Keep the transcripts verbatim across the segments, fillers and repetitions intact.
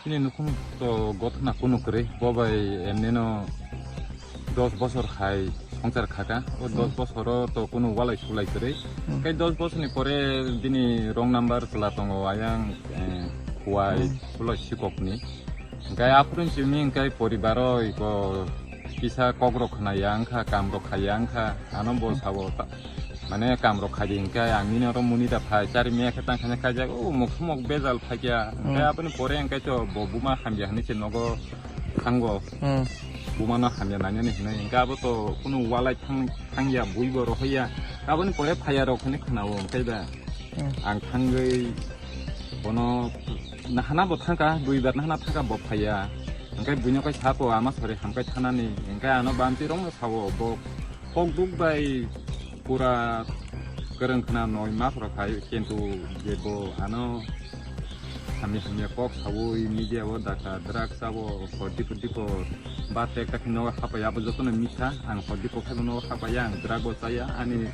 Bini nukhung to gothna kunu kwrwi, bo bai emnino dos bosor khai songchar khaka. O dos bosoro to kunu walai sulai kwrwi. Hmm. Kai dos bosorni pore bini wrong number chwla tongo ayang, eh, Khwai, hmm, Khulai Sikokni. Hingkai aphuru simi hingkai poribaro iko kisa kokrok khna ya wngkha, kamrok khaya wngkha, ano bo sabo ta-, mane kamrok khaidi hingkai ang nini oro muni da phai, chari miya khe tang khanya kaijak, o mok sumok bejal phaikya, hingkai aboni pore hingkai to bo buma hamya hinwi se nogo thango. Hmm. Bumano hamya nainani hinwi, hingkai abo to kunu walai thang-, thangya, bui bo rohorya, aboni pore phaya rok hinwi khnao, hingkai ba. Hmm. Ang thangwi bono nahana bo thangka, duibar nahana thangka bo phaiya. Hingke buino kai sako ama sori hamkai thanani. Hingke ano bamti rong sabo bo kok duk bai pura kereng khna noi ma phra khai kintu je bo ano hamya hamya kok sawi media o daka drug sabo hor dipo dipo ba tek tak no hapaya bo jotono mitha ang hor dipo khai no hapaya ang drug o chaya ani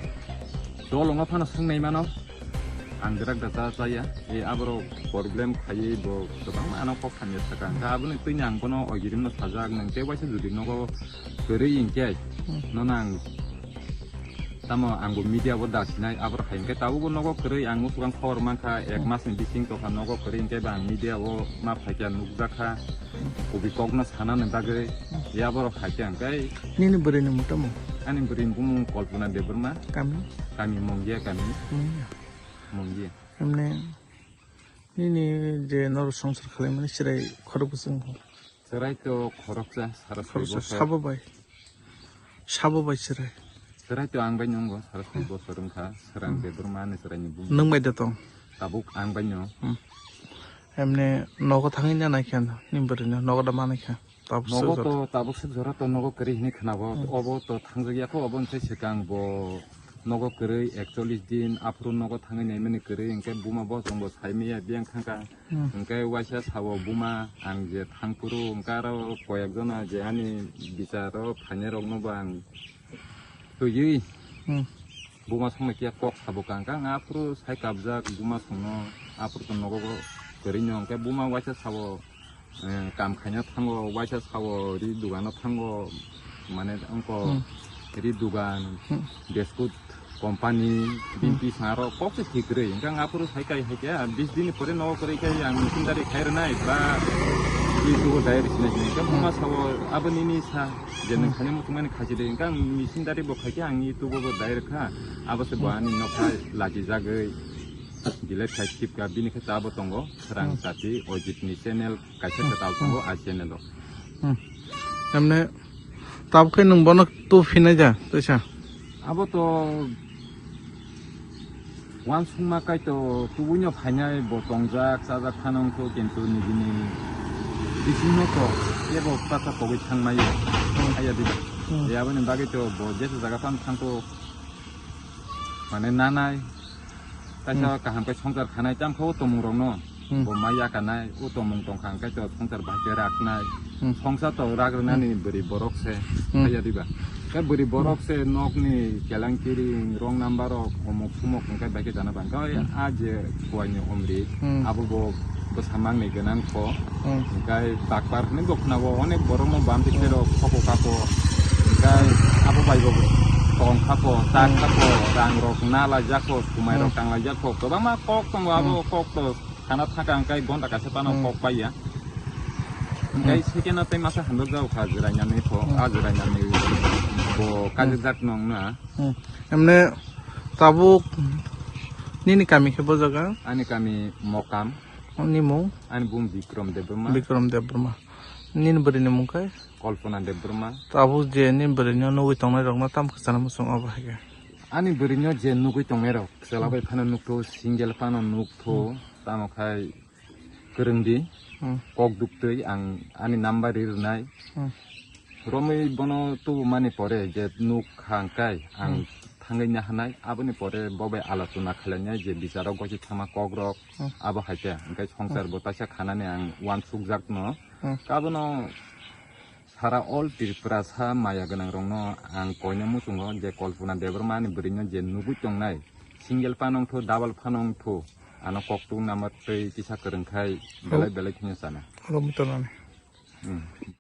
dol ongma phano swngnai mano. Ang drug da cha chaya, e aborok problem khaiwi bo kwbangma ano kok hamya saka. Hwnkhe aboni twini ang bono ogirimno sajak, nwng tei waisa jodi nogo kwrwi hinkhe, hmm, nono ang tamo ang bo media o da sinai, aborok hai hinkhe tabukbo nogo kwrwi ang muchukang khobor mankha, ek, hmm, masni bising tokha nogo kwrwi hinkhe ba ang media o ma phaikha nukjakha, hmm, kubi kokno sanani bagwi, hmm, e aborok hai khe hinkhe. Nini bwrwini mung tamo? Ani bwrwini bumung Kalpana Debbarma. Kami? Kami Mongia kami. Mongia. Mongia. Emne nini je noro songsar khalaimani chwrai khorok bwswk wngkha? Chwrai to khoroksa, sara soi bosor. Sabo bai. Sabo bai chwrai. Chwrai to ang bai nungo, sara soi bosor wngkha, Srang Debbarma ni chwraini bumung. Nwng bai da tong? Tabuk ang bai no. Hmm. Emne nogo thangwi na naikha, ni bwrwino nogo da manaikha. Tabuk nogo swk to, jora. Tabuk swk jora to nogo kwrwi hinwi khwnabo. Hmm. Obo to thangjak ya kho, obo wngkhe swkang bo nogo kwrwi ekchollish din, aphuru nogo thangwi naimani kwrwi, hwnkhe buma bo chwngbo saimaya biyang thangkha. Hmm. Hwnkhe waisa sabo buma, ang je thangphuru, hwnkhe aro koyek jona je ani bicharo phainai rokno bo ang twiwi. Hmm. Buma songno kiya kok sabo kang kang, aphuru sai kabjak buma songno, aphuru to nogo kwrwi no, hwnkhe buma waisa sabo eh, kam khaina thango, waisa sao ri dugano thango, mane ongko, hmm, ri dugan, hmm, biscuit company, hmm, rimpi saro kok se thik rwi. Hwnkhe ang aphuru hai kai hai khe, ah, bis din ni pore nogo kwrwi khe ang machine dari khai rwnai, ba ri dugo dai rwi sinai sinai. Hwnkhe, hmm, buma sao abo nini sa, je nwng, hmm, khaina muchungmani khachi de, hwnkhe ang machine dari bo khai khe ang YouTube o bo dai rwkha, abo se bo, hmm, ani nokha lachi jagwi delete khai khipka, bini khe ta bo tongo, Srang, hmm, Chati, Ojit ni channel. Kaisa kwtal tongo a channel o. Hmm. Emne tabuk khe nwng bono tu phinai ja, teisa? Abo to uansukma kai to tubuino phainai bo tongjak, chajak phano wngkho, kintu nijini bisingno to kebo pata kogwi thangmai o. Hmm. Haya di. Hmm. Aboni bagwi to bo jesa jaga phano thangkho. Mane nanai, kaisa, hmm, kaham khe songchar khanai, tamo khe o tongmung rokno, hmm, bo mai yakarnai, o tongmung tongkha, hwnkhe to songchar bai khe raknai. Hmm. Songchar to rak rwnani, hmm, bwrwi borok se, hmm, haya diba. Khe bwrwi borok, hmm, se nokni kelengkiri, wrong number rok, omok sumok hwnkhe bai khe jana bang. Khe, hmm, a je Kuaini omri, hmm, abo bo bwsa mangni gwnang kho. Hmm. Hwnkhe bakpar hwnwi bo khwnao, onek borokno bam, hmm, teisa rok khoko kako. Hwnkhe abo bai bo tong kako, tak, hmm, kako, rang rok na laijak kho, sumai rok, hmm, tang laijak kho. Kwbangma kok tongo, abo, hmm, kok to sana thaka hwnkhe gonta kaisa phano, hmm, kok paiya. Hwnkhe, hmm, second o tei masa handok jao kha jwrainani kho, hmm, a jwrainani bo, hmm, kajijak nong na. Hmm. Emne tabuk nini kami khe bo jaga? Ani kami Mokam. Ni mung? Ani bung Bikram Debbarma. Bikram Debbarma. Nini bwrwini mung khe? Kalpana Debbarma. Tabuk je nini bwrwino nugwi tongnai rokno tamo khwchana muchung obo hai khe? Ani bwrwino je nugwi tongnai rok, chwla bai phano nukthu, single phano nukthu, hmm, tamo khai kwrwng di, hmm, kok duktwi ang ani number ri rwnai. Hmm. Romwi bono tubumani pore je nuk kha hwnkhe ang, hmm, thangwi nahanai, aboni pore bo bai alochona khlainai je bicharo gosi thangma kokrok, hmm, abo hai khe hwnkhe songchar, hmm, bo taisa khanani ang uansukjakno. Hmm. Abono sara all Tripura sa maya gwnang rokno ang koina muchungo je Kalpana Debbarma ni bwrwino je nugwi tongnai, single phano wngthu, double phano wngthu, Ano koktuk nama tei kisa kwrwng khai belai belai kheno sana. Oro mutonani. Hmm.